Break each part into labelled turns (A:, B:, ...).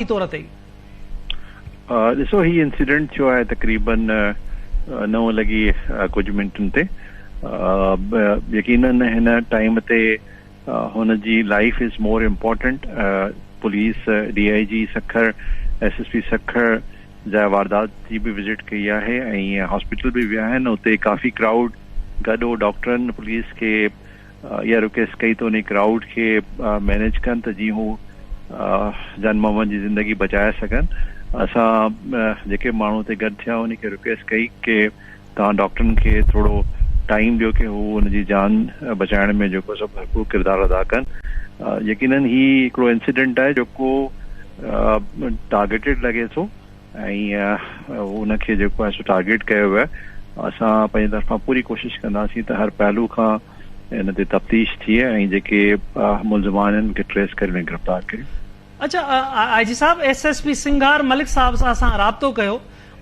A: طور تي.
B: ڏسو هي انسيڊنٽ ٿيو آهي تقريبن نو لڳي ڪجهه منٽن تي يقينن هن ٽائيم تي هن جي life is more important police D I G Sukkur S S P Sukkur جاء واردات جي به وزٽ ڪئي آهي ۽ هاسپيٽل به ويا آهن اتي ڪافي ڪرائوڊ گڏ هو ڊاڪٽرن پوليس کي اها رڪويسٽ ڪئي ته انهي ڪرائوڊ کي مينيج ڪن ته جيئن هو جان محمد جي زندگي بچائي سگهن. اسان جيڪي ماڻهو اتي گڏ ٿيا انهي کي رڪويسٽ ڪئي ڪي توهان ڊاڪٽرن کي ٿورو ٽائيم ڏيو ڪي هو ان جي جان بچائڻ ۾ جيڪو سو ڀرپور ڪردار ادا ڪن. يقينن هي هڪڙو انسيڊنٽ آهي جيڪو ٽارگيٽيڊ لڳي ٿو. ۽ ان کي جيڪو آهي سو ٽارگيٽ ڪيو ويو آهي اسان پنهنجي طرفان پوري ڪوشش ڪنداسين ته هر پهلو کان ان تي تفتيش ٿئي ۽ جيڪي ملزمان آهن ان کي ٽريس ڪري انهن کي گرفتار ڪريون.
A: اڇا آء جي صاحب S S P Sanghar Malik صاحب سان اسان رابطو ڪيو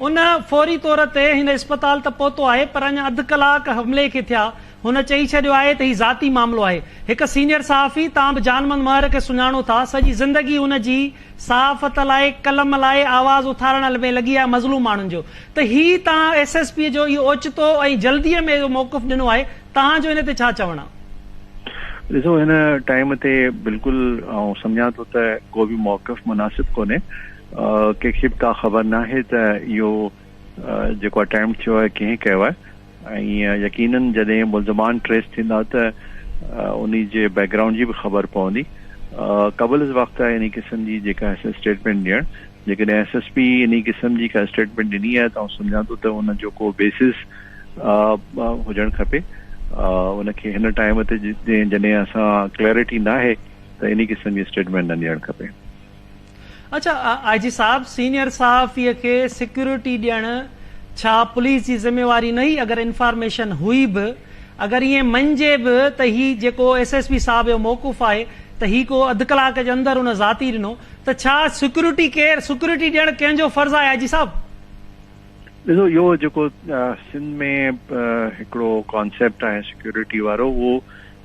A: ان فوري طور تي هن اسپتال ته پهتو آهي پر اڃا اڌ ڪلاڪ حملي کي ٿيا هن چئي ڇڏيو آهي ته هي ذاتي معاملو آهي هڪ سينيئر صحافي تان به جان مند مهر کي سڃاڻو ٿا سڄي زندگي هن جي صحافت لاء قلم لاء آواز اٿارڻ ۾ لڳي آهي مظلوم ماڻهن جو ته هي توهان ايس ايس پي جو اهو اوچتو ۽ جلدي ۾ اهو موقف ڏنو آهي توهان جو ان تي ڇا چوڻ آهي؟
B: ڏسو هن ٽائيم تي بلڪل آئون سمجهان ٿو ته ڪو به موقف مناسب ڪونهي ڪنهن کي به ڪا خبر ناهي ته اهو جيڪو اٽيمپٽ ٿيو آهي ڪنهن ڪيو آهي ۽ يقينن جڏهن ملزمان ٽريس ٿيندا ته انهي جي بيڪ گرائونڊ جي به خبر پوندي قبل از وقت آهي انهي قسم جي جيڪا آهي اسٽيٽمينٽ ڏيڻ جيڪڏهن ايس ايس پي انهي قسم جي ڪا اسٽيٽمينٽ ڏني آهي ته آئون سمجهان ٿو ته ان جو ڪو بيسس هجڻ کپي ان کي هن ٽائيم تي جڏهن اسان ڪليرٽي ناهي ته انهي قسم جي اسٽيٽمينٽ نه ڏيڻ کپي.
A: اڇا آء جي صاحب سينيئر صحافي کي سيڪيورٽي ڏيڻ ڇا پوليس جي ذميواري نه هئي اگر انفارميشن هئي به اگر ائين مڃجي به ته هي جيڪو ايس ايس پي صاحب جو موقف آهي ته هي ڪو اڌ ڪلاڪ جي اندر ان ذاتي ڏنو ته ڇا سيڪيورٽي ڪير سيڪيورٽي ڏيڻ ڪنهن جو فرض آهي آء جي صاحب.
B: ڏسو اهو جيڪو سنڌ ۾ هڪڙو ڪانسيپٽ آهي سيڪيورٽي وارو اهو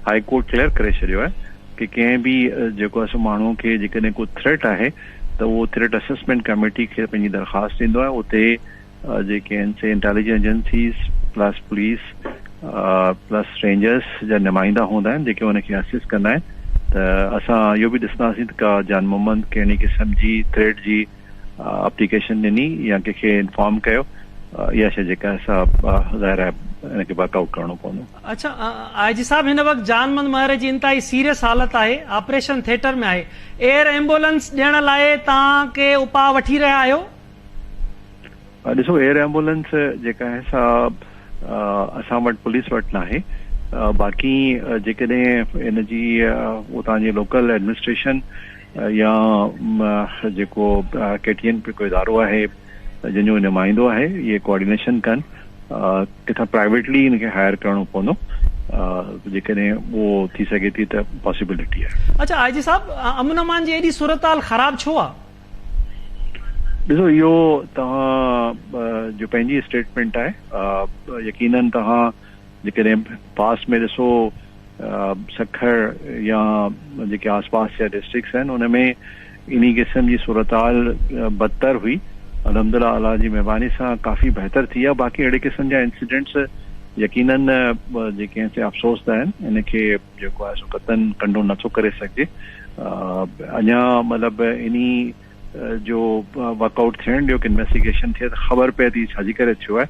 B: هاء ڪورٽ ڪليئر ڪري ڇڏيو آهي ڪي ڪنهن به جيڪو آهي سو ماڻهو کي جيڪڏهن ڪو ٿريٽ آهي ته اهو ٿريٽ اسسمينٽ ڪميٽي کي پنهنجي درخواست ڏيندو آهي اتي جيڪي آهن سي intelligence agencies plus police plus rangers جا نمائندا هوندا آهن جيڪي ان کي اسيس ڪندا آهن ته اسان اهو به ڏسنداسين ته ڪا جان محمد ڪهڙي قسم جي ٿريٽ جي اپليڪيشن ڏني يا ڪنهن کي انفارم ڪيو اها شيء جيڪا آهي سا ظاهر آهي ان کي ورڪ آئوٽ ڪرڻو پوندو.
A: اڇا آء جي صاحب هن وقت جان مند مهر جي انتهائي سيريس حالت آهي آپريشن ٿيٽر ۾ آهي ايئر ايمبولنس ڏيڻ لاء توهان ڪي اپاء وٺي رهيا آهيو؟
B: ڏسو ايئر ايمبولنس جيڪا آهي سا اسان وٽ پوليس وٽ ناهي باقي جيڪڏهن ان جي اتان جي لوڪل ايڊمنسٽريشن يا جيڪو ڪي ٽي اين پي ڪو ادارو آهي جنهن جو نمائندو آهي اهي ڪوآرڊينيشن ڪن ڪٿان پرائيويٽلي ان کي هائر ڪرڻو پوندو جيڪڏهن اهو ٿي سگهي ٿي ته پاسيبلٽي آهي.
A: اڇا آء جي صاحب امن امان جي ايڏي صورتحال خراب ڇو آ؟
B: ڏسو اهو توهان جو پنهنجي اسٽيٽمينٽ آهي يقينن توهان جيڪڏهن پاس ۾ ڏسو سکر يا جيڪي آس پاس جا ڊسٽرڪٽس آهن ان ۾ انهي قسم جي صورتحال بدتر هئي الحمدلله الله جي مهرباني سان ڪافي بهتر ٿي آهي باقي اهڙي قسم جا انسيڊنٽس يقينن جيڪي آهن سي افسوس ته آهن ان کي جيڪو آهي سو قطعن ڪنڊو نٿو ڪري سگهجي اڃا مطلب انهي جو ورڪ آئوٽ ٿيڻ ڏيو ڪي انويسٽيگيشن ٿئي ته خبر پئي ته ڇا جي ڪري ٿيو آهي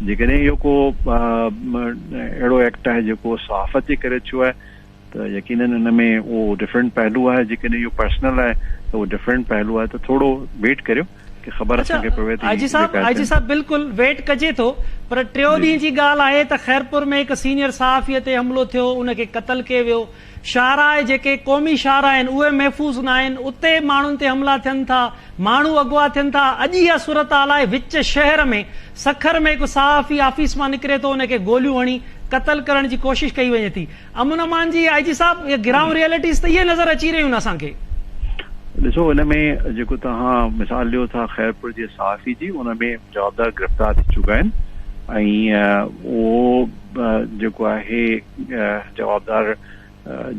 B: جيڪڏهن اهو ڪو اهڙو ايڪٽ آهي جيڪو صحافت جي ڪري ٿيو آهي ته يقينن ان ۾ اهو ڊفرنٽ پهلو آهي جيڪڏهن اهو پرسنل آهي ته اهو ڊفرنٽ پهلو آهي ته ٿورو ويٽ ڪريو ڪي خبر
A: اڇا
B: اسان کي پوي ته
A: آء
B: هي
A: جي صاحب
B: جيڪا
A: آء جي صاحب بلڪل ويٽ ڪجي ٿو پر ٽيو
B: جي
A: ڏينهن جي ڳالهه آهي ته خيرپور ۾ هڪ سينيئر صحافي تي حملو ٿيو ان کي قتل ڪيو ويو شاهراهه جيڪي قومي شاهراهه آهن اهي محفوظ نه آهن اتي ماڻهن تي حملا ٿين ٿا ماڻهو اغوا ٿين ٿا اڄ اها صورتحال آهي وچ شهر ۾ سکر ۾ هڪ صحافي آفيس مان نڪري ٿو ان کي گوليون هڻي قتل ڪرڻ جي ڪوشش ڪئي وڃي ٿي امن امان جي آء جي صاحب اهي گرائونڊ ريئلٽيز ته اهي نظر اچي رهيون آهن اسان کي.
B: ڏسو ان ۾ جيڪو توهان مثال ڏيو ٿا خيرپور جي صحافي جي ان ۾ جوابدار گرفتار ٿي چڪا آهن ۽ اهو جيڪو آهي جوابدار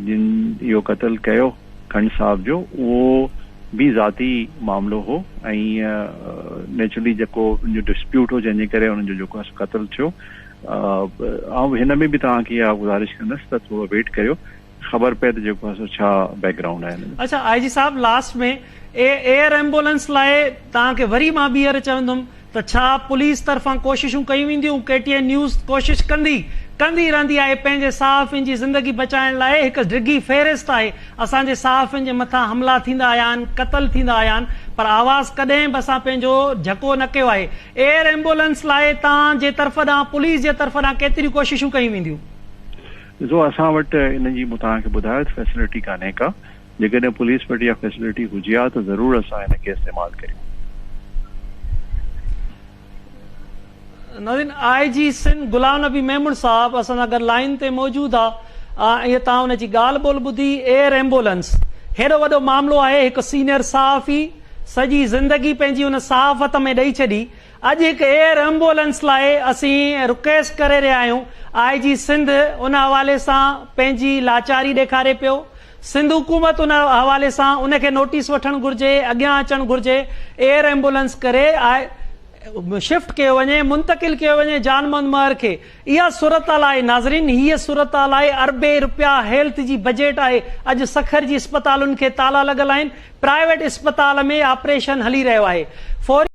B: جن اهو قتل ڪيو کنڊ صاحب جو اهو به ذاتي معاملو هو ۽ نيچرلي جيڪو ان جو ڊسپيوٽ هو جنهن جي ڪري انهن جو جيڪو آهي سو قتل ٿيو. آئون هن ۾ به توهان کي اها گذارش ڪندس ته ٿورو ويٽ ڪريو خبر پئي ته جيڪو آهي سو ڇا بيڪ گرائونڊ آهي هن ۾.
A: اڇا آء جي صاحب لاسٽ ۾ ايئر ايمبولنس لاء توهان کي وري مان ٻيهر چوندم ته ڇا پوليس طرفان ڪوششون ڪيون وينديون ڪي ٽي اين نيوز ڪوشش ڪندي ڪندي رهندي آهي پنهنجي صحافين جي زندگي بچائڻ لاء هڪ ڊگهي فهرست آهي اسان جي صحافين جي مٿان حملا ٿيندا آيا آهن قتل ٿيندا آيا آهن پر آواز ڪڏهن به اسان پنهنجو جهڪو نه ڪيو آهي ايئر ايمبولنس لاء توهان جي طرف ڏانهن پوليس جي طرف ڏانهن ڪيتريون ڪوششون ڪيون وينديون.
B: ڏسو اسان وٽ ان جي مون توهان کي ٻڌايو ته فيسلٽي ڪانهي ڪا جيڪڏهن پوليس وٽ اها فيسلٽي هجي ها ته ضرور اسان ان کي استعمال ڪريون.
A: ناظرين آء جي سنڌ غلام نبي ميمڻ صاحب اسان سان گڏ لائين تي موجود آ ۽ تان ان جي ڳالهه ٻولهه ٻڌي ايئر ايمبولنس هيڏو وڏو معاملو آهي هڪ سينئر صحافي سڄي زندگي پنهنجي ان صحافت ۾ ڏئي ڇڏي اڄ هڪ ايئر ايمبولنس لاء اسين رڪويسٽ ڪري رهيا آهيون، آء جي سنڌ ان حوالي سان پنهنجي لاچاري ڏيکاري پيو، سنڌ حڪومت ان حوالي سان ان کي نوٽيس وٺڻ گهرجي، اڳيان اچڻ گهرجي، ايئر ايمبولنس ڪري آء شفٽ ڪيو وڃي، منتقل ڪيو وڃي جان محمد مهر کي. اها صورتحال آهي ناظرين هيء صورتحال آهي اربين رپيا هيلٿ جي بجيٽ آهي اڄ سکر جي اسپتالن کي تالا لڳل آهن، پرائيويٽ اسپتال ۾ آپريشن هلي رهيو آهي فوري.